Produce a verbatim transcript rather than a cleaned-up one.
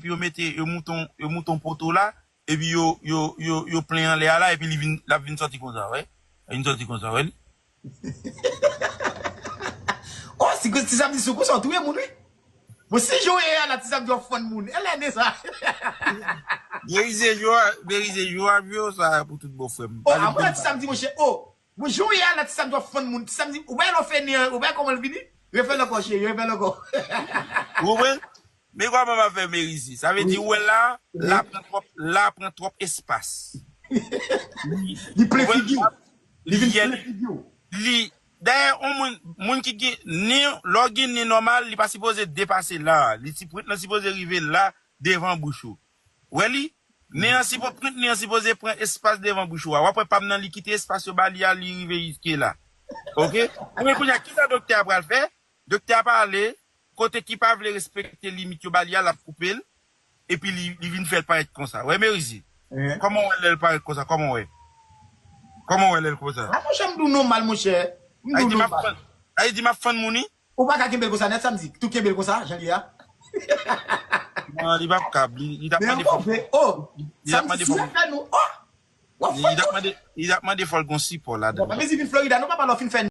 epi yo mete, yo mouton, yo mouton poto la, epi yo, yo, yo, yo plen anlè a la, epi li vin, l ap vin sòti konsa, wè. Li vin sòti konsa, wè. Oh, si ti Samdi sou kou sa, w touye moun, wi. Bon, si jan w ye a la, ti Samdi w ap fann moun. Elè de sa. Berize jou a, berize jou a, vyo sa pou tout bò frè m. Oh, amon la ti Samdi, monchè. Oh, bon, jan w ye a la, ti Samdi w ap fann moun. Ti Samdi, ou wè lè w fè ni an, ou wè kòman l vini? Refè l ankò, cheri, refè l ankò. Ou konprann? Men kòman m ap fè Merizi? Sa vle di, ou wè la, la pran twòp, la pran twòp espas. Li plen figi w. Li vin plen figi w. Li, dayè, on moun, moun ki gen nen, lè w gen nen nòmal, li pa sipoze depase la. Li ti pwent lan sipoze rive la, devan bouch ou. Wè li? Nen an sipo, pwent nen an sipoze pran espas devan bouch ou a. W ap wè pa m nan, li kite espas yo ba li a, li rive jiske la. Oke? Ebyen kounye a, kisa doktè a pral fè? Doktè a pale, kote ki pa vle respekte limit yo ba li a, l ap koupe l, epi li, li vin fè l parèt konsa. Wè, Merizi? Kòman w wè lè l parèt konsa? Kòman w wè? Kòman w wè lè l konsa? A, monchè, m di w nòmal, monchè. M di w nòmal. A, li di m ap fann moun, wi. Ou pa ka kenbe l konsa nèt, Samdi. Tou kenbe l konsa, jan l ye a. Non, li p ap kab. Li, li t ap mande fò. Oh, Samdi, si w fè nou, oh, w ap fann. Li t ap mande, li t ap mande fò l gon sipò ladan. Mezi vin Florida, nou papa, lè w fin fè